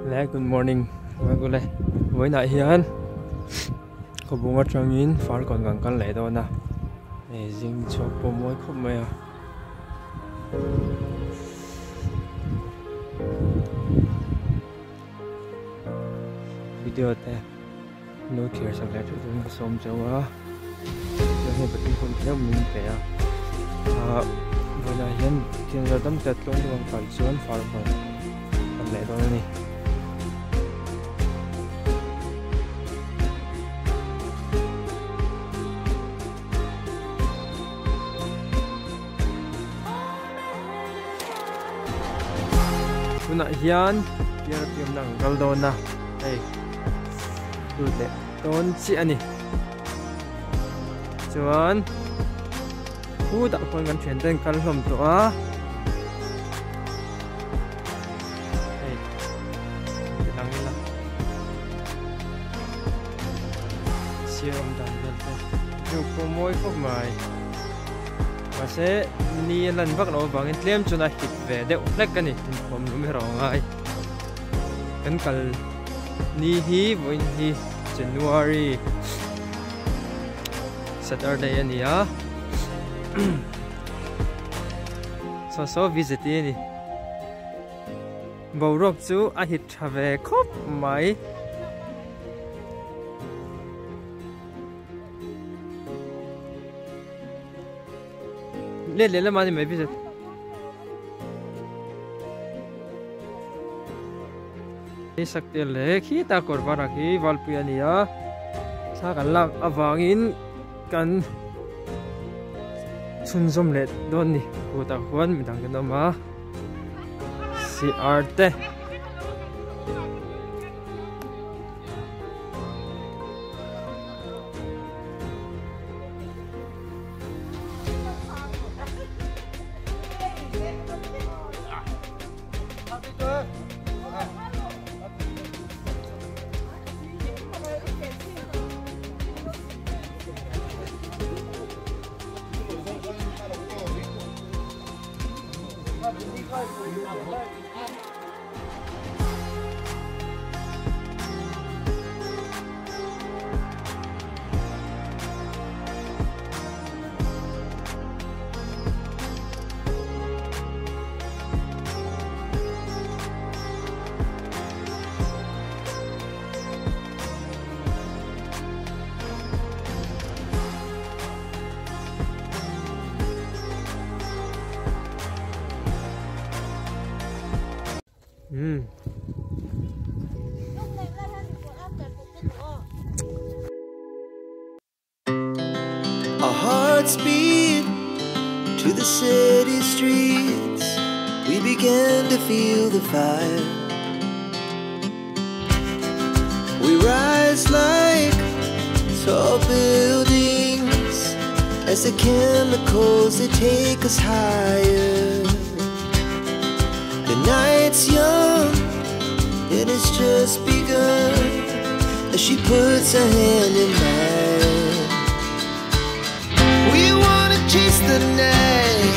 Le good morning ule vawiinah hian khawbung atangin farkawn kan kal leh dawn a hei zing chhuak pawh mawi khawp mai a. Video te no thlir sak leh theuh turin ka sawm chauh a chuan hei patling hun tlem min pe a ah vawiinah hian thil zar tam tak tlawm deuh ang kal chuan farkawn kan leh dawn a ni. Tunah hian piar piamna kan kal dawn a hei lut leh dawn chiah a ni chuan khutah khuan kan thian te an kal hlawm tawh a hei ti lang ila sir awm dan vel te heu pawh mawi khawp mai. Mahse ni a lan vak loh avangin tlem chuan a hit ve deuh hlek a ni inkhawm lum erawh a ngai. Kan kal ni hi vawiin hi January Saturday a ni a saw saw visit hi a ni. Boruak chu a hit tha ve khawp mai. Let leh lamah ni mai visit. Ni sak te leh khi ta kawr var ah khi valpui a ni a thla kan lak avangin kan chhunzawm leh dawn ni kutah khuan midang kan awm a CR te. Umm. Our hearts beat to the city streets We began to feel the fire We rise like tall buildings As the chemicals they take us higher The night's young and it's just begun As she puts her hand in mine We wanna chase the night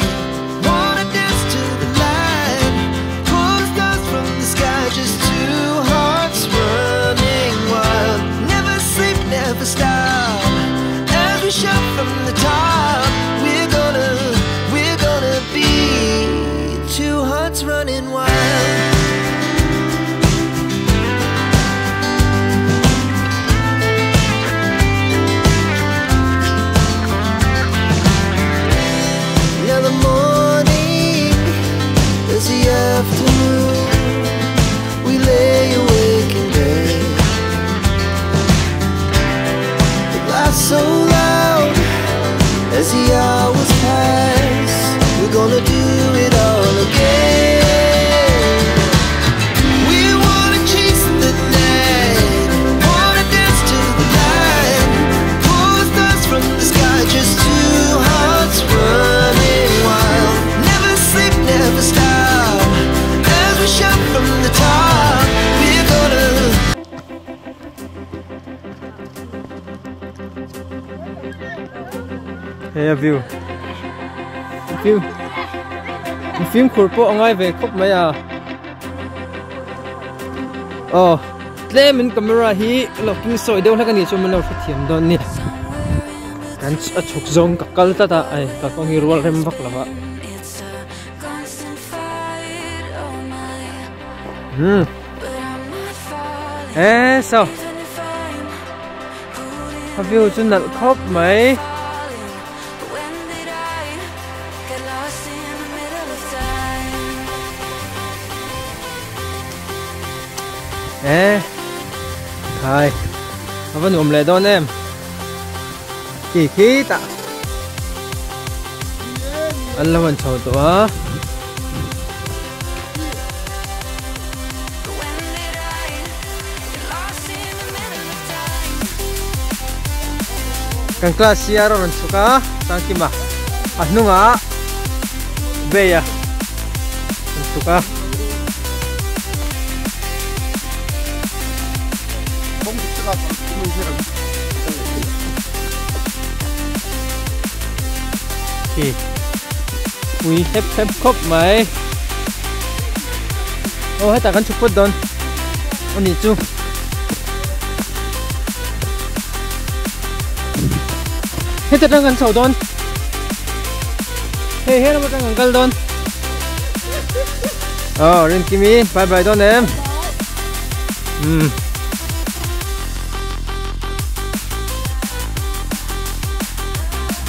Wanna dance to the light Pull the stars from the sky Just two hearts running wild Never sleep, never stop As we shout from the top We're gonna, we're gonna be Two hearts running wild Now the morning is the afternoon We lay awake in bed The laughs so loud as the hours pass We're gonna do it all again We wanna chase the night Wanna dance to the light Pull the stars from the sky Just two hearts running wild Never sleep, never stop As we shout from the top We're gonna Hei a view view fimkhur pawh a ngai ve khawp mai a. Aw tlemin camera hi ka lo keng sawi deuh hlek a nih chuan min lo hrethiam dawn a ni. Kan a chhuk zawng ka kal tlat a, ai kalkawng hi rual rem vak lo va. Hmm. Eh so. A view chu nalh khawp mai. Eh. Khai. A va nuam leh dawn em. Khi khi tah. An lo han chho tawh a. Kan class hi a rawn chhuk a Sangkima a hnungah Bay a rawn chhuk a. Khi pui hep hep khawp mai. Aw hetah kan chhuk phawt dawn a nih chu. Heta tang kan chho dawn. Hei he lam atang kan kal dawn. Aw Rinkimi bye bye dawn em. Umm.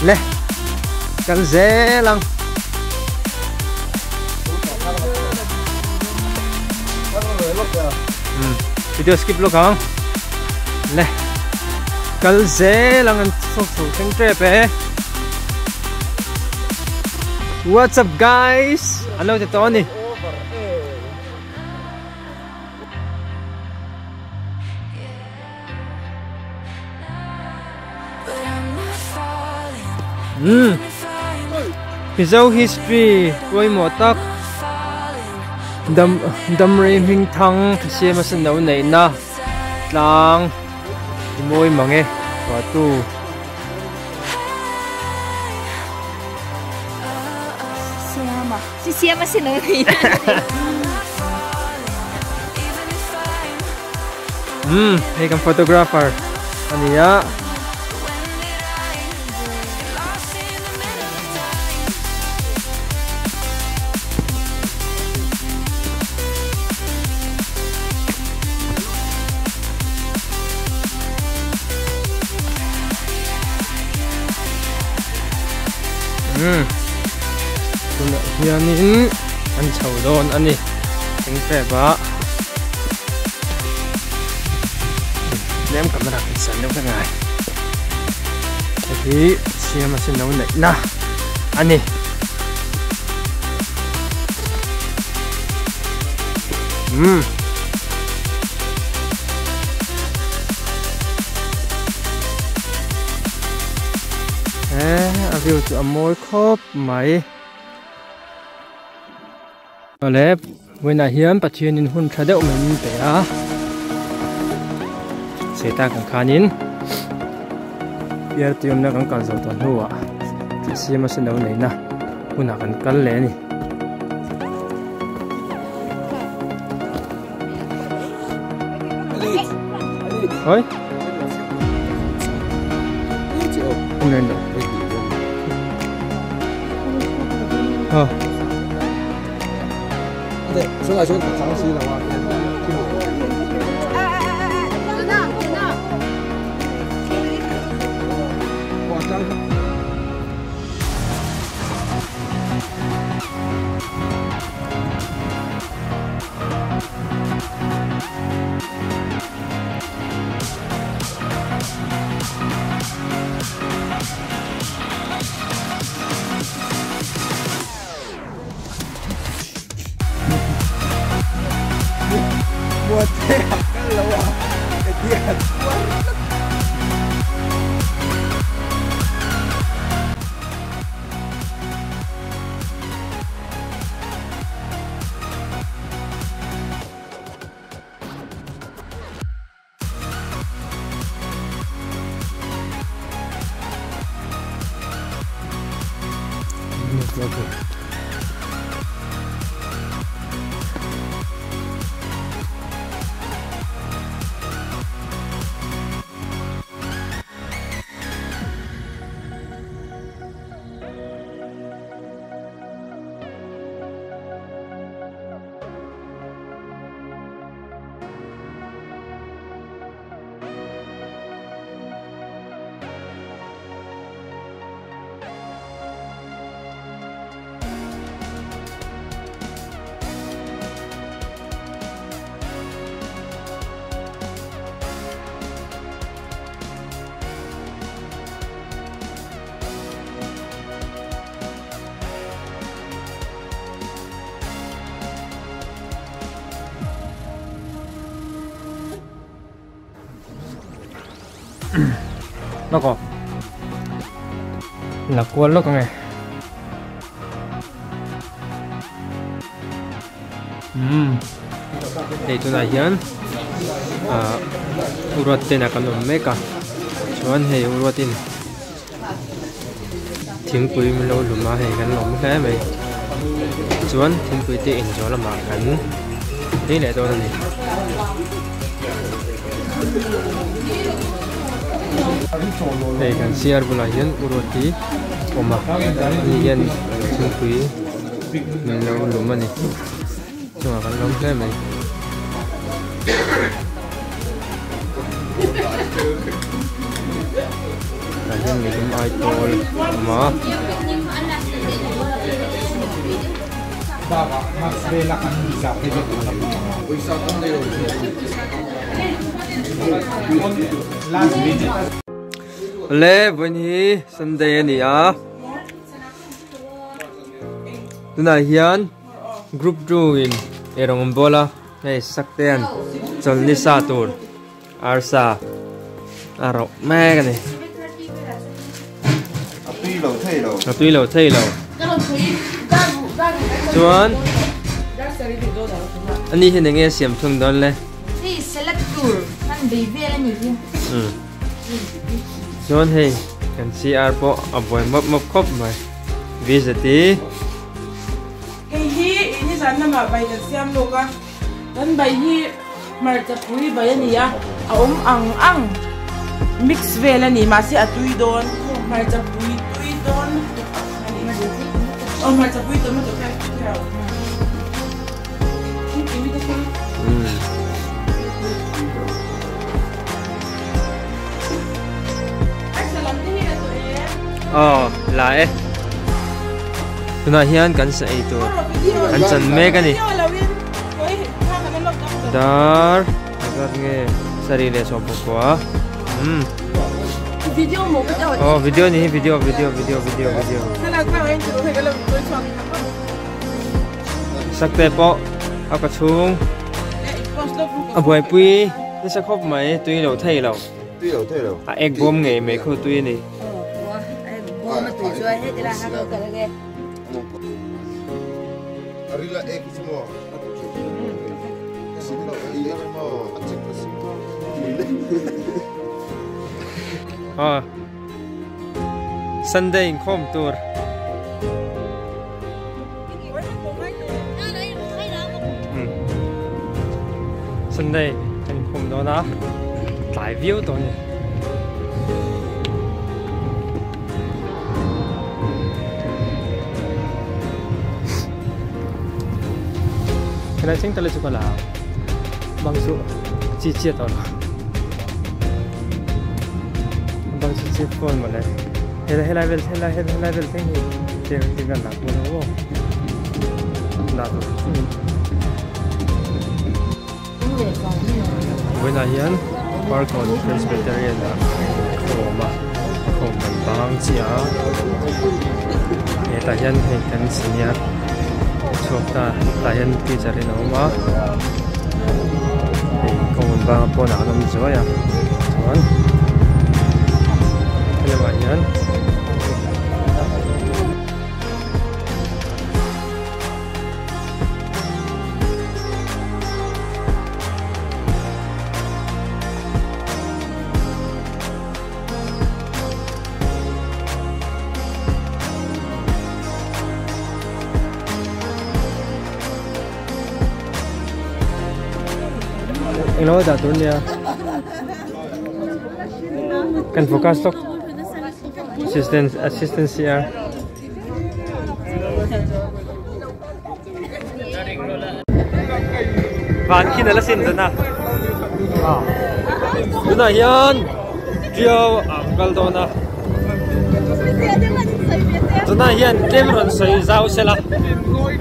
Le kal zel ang. Video skip lawk ang. Le kal zel ang an chho chho thleng tep e. What's up guys? An lo ti tawh a ni. Umm Mizo history pawimawh tak dam damrei hming thang siam a sen lo neihna tlang i mawi mang e chhuahtu. Siama siama sen lo neihna. Umm hei kan photographer a ni a. Umm tunah hianin an chho dawn a ni thingpep ah. Tlem camera kan san deuh vek ngai hei hi siam a sin lo neih na a ni. Umm. Eh a view chu a mawi khawp mai. Awle, vawiinah hian Pathianin hun tha deuh mai min pe a, Seta kan khanin piar tui awmna kan kal zawh tawh hnuah thil siam a sen lo neihna hunah kan kal leh a ni. Oi. Ờ. Lawk aw. La kual lawk ange. Umm. Hei tunah hian ah uruat ten a kan awm mek a chuan hei uruatin thingpui min lo lum a hei kan lawm hle mai chuan thingpui te in zawh lamah kan phei leh dawn a ni. Hei kan siar bulah hian uruat hi awm a ani hian thingpui min lo lum a ni chungah kan lawm hle mai. Tah hian midum ai pawl a awm a. Awle vawiin hi Sunday a ni a tunah hian group 2 in eirawng an bawl a hei saktean chawlhni sa tur arsa a rauh mek a ni a tui lo thei lo a tui lo thei lo chuan ani hian enge a siam thung dawn le hei salad tur han bei vel a ni hi chuan hei kan CR pawh a buai mawp mawp khawp mai vizati hei hi nizan lamah bai kan siam lawk a Kan bai hi hmarcha pui bai a ni a, a awm ang ang mix vel a ni mahse a tui dawn hmarcha pui tui dawn lutuk a ni aw hmarcha pui tomato kha a Aw la e tunah hian kan sa ei tur kan chan mek a ni. Dar zat nge sarih leh sawm pakua umm aw video ni hi video video video video video sakte pawh a ka chhung a buaipui nasa khawp mai tui lo thei lo a ek bawm ngei mai khu tui a ni. Aw Sunday inkhawm tur Sunday kan inkhawm dawn a tlai viau tawh a ni. Helai thleng tala chu ka la bang chu chi chiat tawh lo bang chu chi phone mawle helai helai vel helai helai vel thleng hi tiang hi kan la pawh lo aw la tur thlengin vawiinah hian Farkawn Presbyterian ah inkhawm a khawm kan bang chiah a hetah hian hei kan senior chhuak ta tah hian teacher in a awm a hei kawng bang pawnah an awm zuai a chuan helamah hian. Englo dah tur nia kan focus lawk assistant assistant CR Van khi na la sin dan a tunah hian Tiau a kal dawn a tunah hian tlem rawn sawi zau sela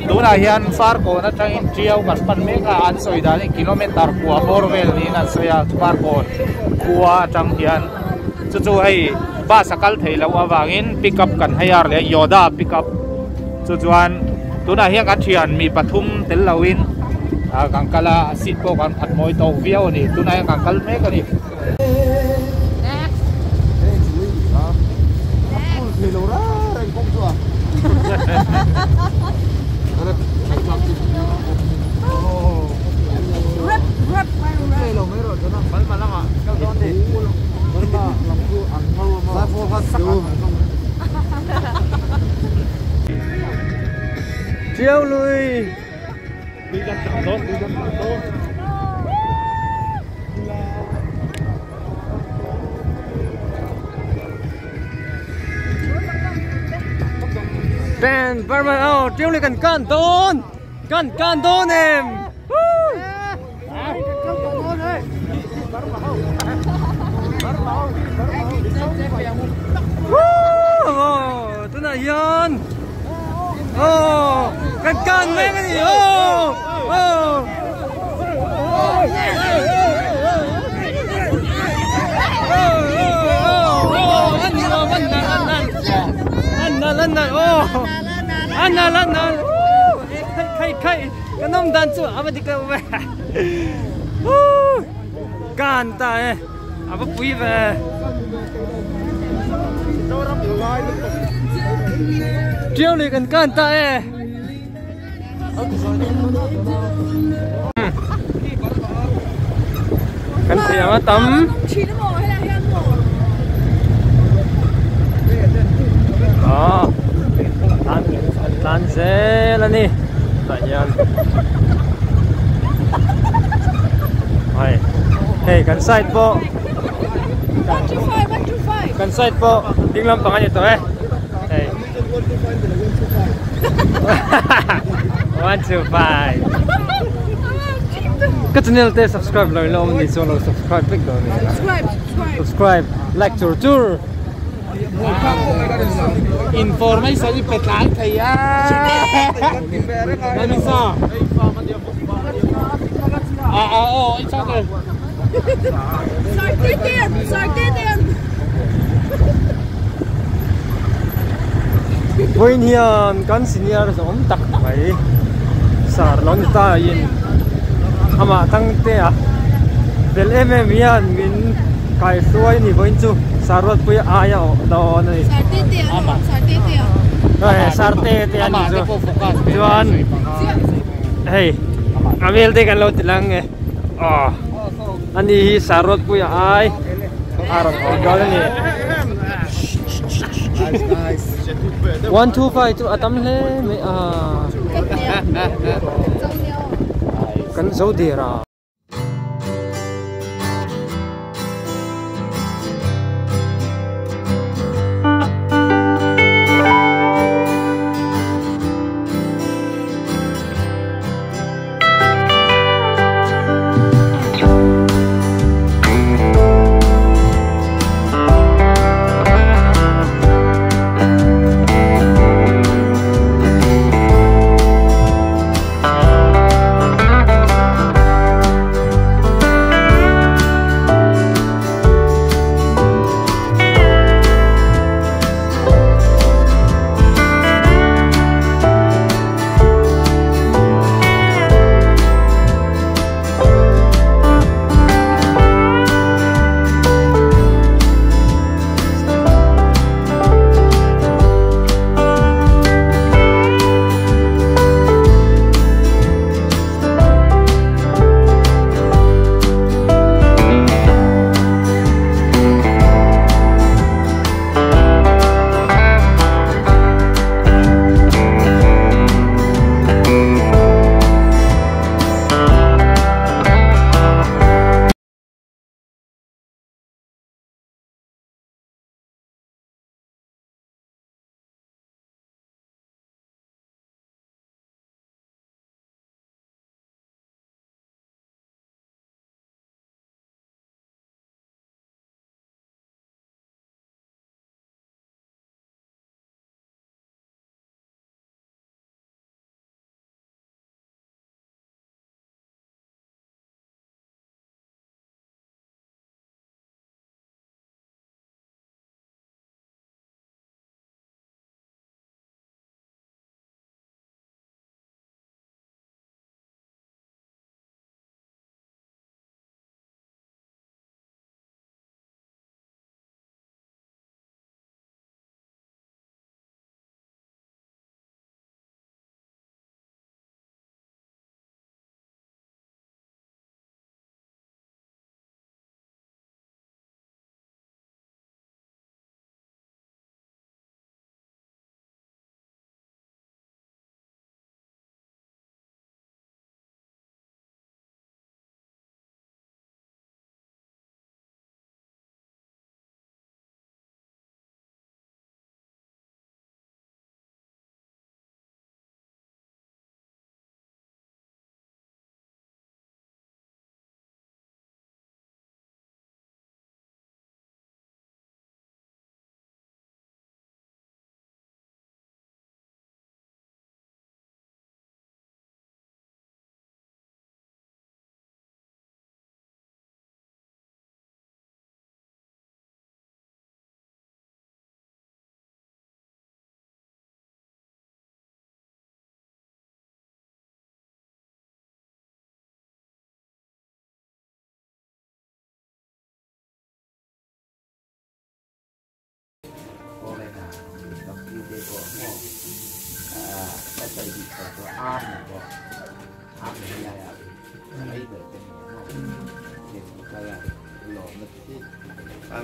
tunah hian Farkawn atangin Tiau kan pan mek a an sawi danin kilometer kua bawr vel niin an sawi a Farkawn khua atang hian chu chu hei bus a kal theih loh avangin pickup kan hire leh Yoda pickup Chu chuan tunah hian kan thian mi pathum tel loin kan kal a, seat pawh kan phat mawi tawk viau a ni. Tunah hian kan kal mek a ni. Chiêu lui. Ben Burman oh chiêu lui cần can đôn. Cần can đôn em. Woo! Tuna yan. Oh, kan kan mấy cái gì? Oh, oh. Anh anh anh khai khai cái nông đàn chú à mà đi cái về. Can ta ấy, à mà bùi về. Chiêu này cần can ta ấy. Cần thì mà tắm. Đó, tan dễ lên đi, tại nhiên. Hey, kan side po. 1 2 5 1 2 5. Kan side po, ding lam pangan ito eh. Hey. 1 2 5. Ka channel te subscribe lo lo ni so lo subscribe big do ni. Subscribe, subscribe, like chur chur. Information ni petlan thaya. Ano sa? Ah ah oh, it's okay. Sarteten, sarteten. Voin hian kan senior som tak mai. Sar lon ta in. Ama tang te a. Bel em em hian min kai suai ni voin chu. Sarot pui aya do ni. Sarteten, sarteten. Ai sarteten ani chu. Chuan. Hey. Amel te kan lo tilang e. Oh. Ani hi sarot pui ai. Aron gol ni. 1 2 5 chu atam hle me a. Kan zo dera.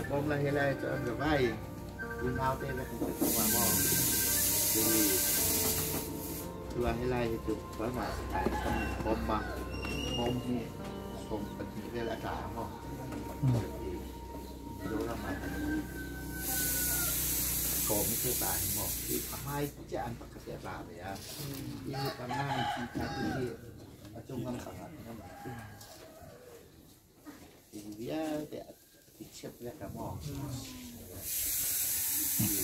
Kawm la helai chu an zavai unau te vek an chhuak a maw chuan helai hi chu Burma sipai kan bawm a bawm hi 12 vel a tla a maw Mizoram ah hian sawm hi chu a tla hi maw a hmai chiah an pakhat hi a tla ve a hi panga an thi kha hi a chung lampangah engemaw vialte a ti chhiat vek a maw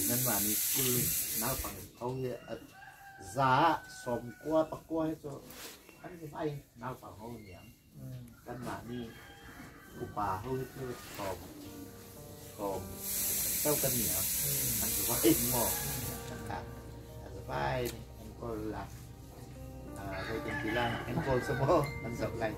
nanmahni school naupang ho hi za sawmkua pakua hi chu an ni mai naupang ho niang kanmahni upa ho hi chu sawm sawm chauh kan ni ang an vai maw an vai enkawl la voi kan ti la enkawl chu maw an zoh lai.